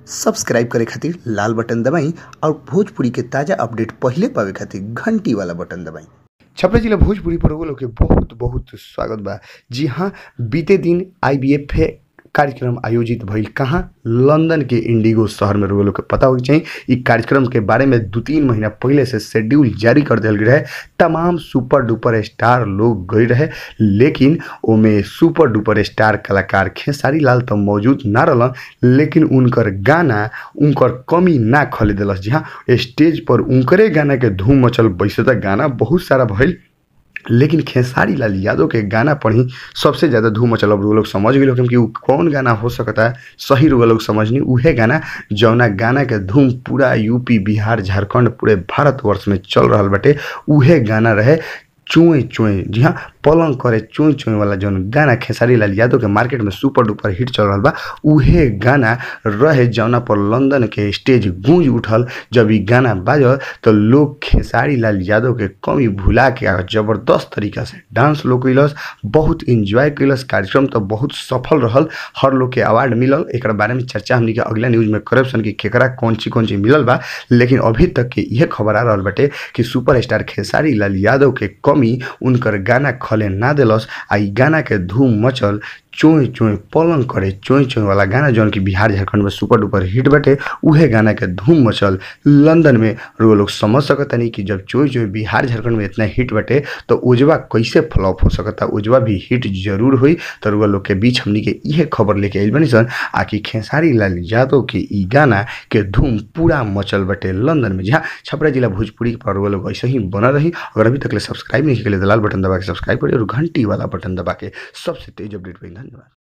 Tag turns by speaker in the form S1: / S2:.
S1: Subscribe करे खातिर लाल button दबाई और भोजपुरी के ताज़ा अपडेट पहिले पावे खातिर घंटी वाला बटन दबाई।
S2: छपरा जिला भोजपुरी पर लोग के बहुत बहुत स्वागत बा। जी हाँ, बीते दिन IBF कार्यक्रम आयोजित भइल कहाँ, लंदन के इंडिगो शहर में। लोग के पता होके चाहिए इ कार्यक्रम के बारे में 2-3 महीना पहले से शेड्यूल जारी कर दिया गया रहे। तमाम सुपर डुपर स्टार लोग गए रहे, लेकिन ओमे सुपर डुपर स्टार कलाकार खेसारी लाल तो मौजूद ना रहलन, लेकिन उनकर गाना उनकर कमी ना खले दिलस। जी हाँ, स्टेज पर उनकरे गाना के धूम मचल। वैसे तो गाना बहुत सारा भइल, लेकिन खेसारी लाल यादव के गाना पर ही सबसे ज़्यादा धूम मचल। अब लोग समझ गए कि वो कौन गाना हो सकता है, सही रुआ लोग समझनी उहे गाना जौना गाना के धूम पूरा यूपी बिहार झारखंड पूरे भारतवर्ष में चल रहा बाटे, उहे गाना रहे चुए चुए। जी हाँ, पलंग करे चुए चुए वाला जौन गाना खेसारी लाल यादव के मार्केट में सुपर डुपर हिट चल रहा बा, उहे गाना रहे जौना पर लंदन के स्टेज गूंज उठल। जब ई गाना बाजल तो लोग खेसारी लाल यादव के कमी भुला के जबरदस्त तरीका से डांस लोग कैलस, बहुत इंजॉय कैलस। कार्यक्रम तो बहुत सफल रहल, हर लोग के अवार्ड मिलल। एक बारे में चर्चा हमनी के अगला न्यूज में करब सन कि केकरा कौन ची मिलल बा, लेकिन अभी तक के यह खबर आ रहा बाटे कि सुपर स्टार खेसारी लाल यादव के कमी उनकर गाना खले ना दिलस। आ ई गाना के धूम मचल चोय चोय पलंग करे चोय चोय वाला गाना जौन कि बिहार झारखंड में सुपर डुपर हिट बाटे, उहे गाना के धूम मचल लंदन में। रो लोग समझ सकता नहीं कि जब चोय चोय बिहार झारखंड में इतना हिट बाटे तो उजवा कैसे फ्लॉप हो सकता, उजवा भी हिट जरूर हुई। तो रुआ लोग के बीच हमनी के इहे खबर लेके आइल बनी सन आ कि खेसारी लाल यादव के ई गाना के धूम पूरा मचल बाटे लंदन में। जहाँ छपरा जिला भोजपुरी पर रुआ लोग ऐसे ही बनल रही। अगर अभी तक ले सब्सक्राइब नहीं किया तो लाल बटन दबा के सब्सक्राइब करिए और घंटी वाला बटन दबा के सबसे तेज अपडेट पाई। धन्यवाद।